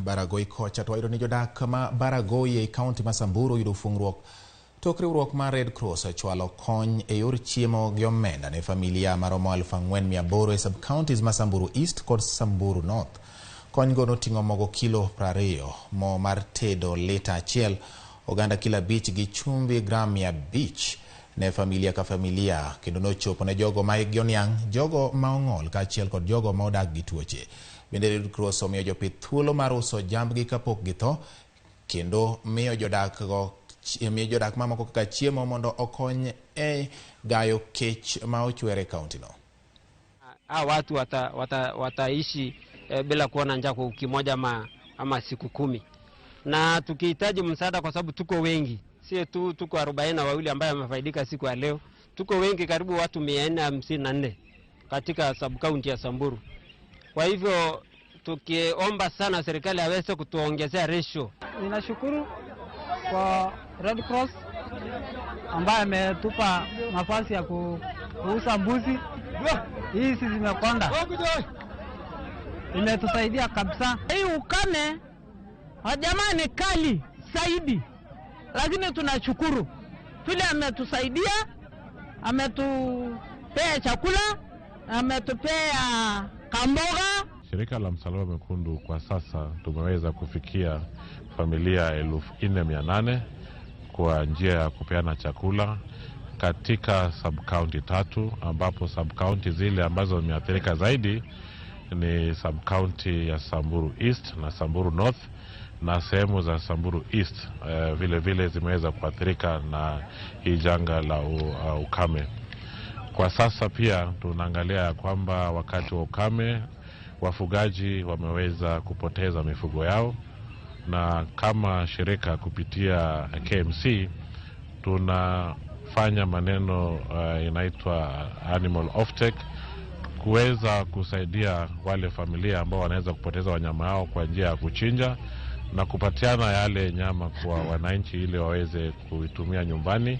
Baragoi kocha to wayudo ni jodak ma Baragoi ei kaunti ma Samburu oyudo fungruok tok riwruok mar Red Cross ochwalo kony e yor chiemo gi omenda ne familia maromo 4800 e sub-counties ma Samburu East kod Samburu North. Konygo noting'o mogo kilo 20, mo mar tedo lita 1, oganda kilo 5 gi chumbi gram 500 ne familia ka familia, kendo nochopo ne jogo ma hikgi oniang', jogo ma ong'ol kaachiel kod jogo ma odak gi tuoche. Bende Red Cross omiyo jopith thuolo mar uso jambgi kapok githo, kendo miyo jodak mamoko kaka chiemo mondo okony e gayo kech ma ochwere e kauntino. Watu wataishi bila kuona njaa kwa wiki moja ama siku 10. Na tukihitaji msaada kwa sababu tuko wengi, si tu tuko 42 ambaye wamefaidika siku ya leo, tuko wengi karibu watu 454 katika sub county ya Samburu. Kwa hivyo tukiomba sana serikali aweze kutuongezea ratio. Ninashukuru kwa Red Cross ambaye ametupa nafasi ya kuuza mbuzi. Hizi zimekonda, imetusaidia kabisa. Hii ukame jamani kali zaidi, lakini tunashukuru vile ametusaidia, ametupea chakula, ametupea kamboga. Shirika la Msalaba Mwekundu kwa sasa tumeweza kufikia familia 4800 kwa njia ya kupeana chakula katika sub-county 3, ambapo sub-county zile ambazo zimeathirika zaidi ni sub-county ya Samburu East na Samburu North, na sehemu za Samburu East vile vile zimeweza kuathirika na hii janga la ukame. Kwa sasa pia tunaangalia kwamba wakati wa ukame wafugaji wameweza kupoteza mifugo yao, na kama shirika kupitia KMC tunafanya maneno inaitwa animal offtake, kuweza kusaidia wale familia ambao wanaweza kupoteza wanyama hao kwa njia ya kuchinja na kupatiana yale nyama kwa wananchi ili waweze kuitumia nyumbani.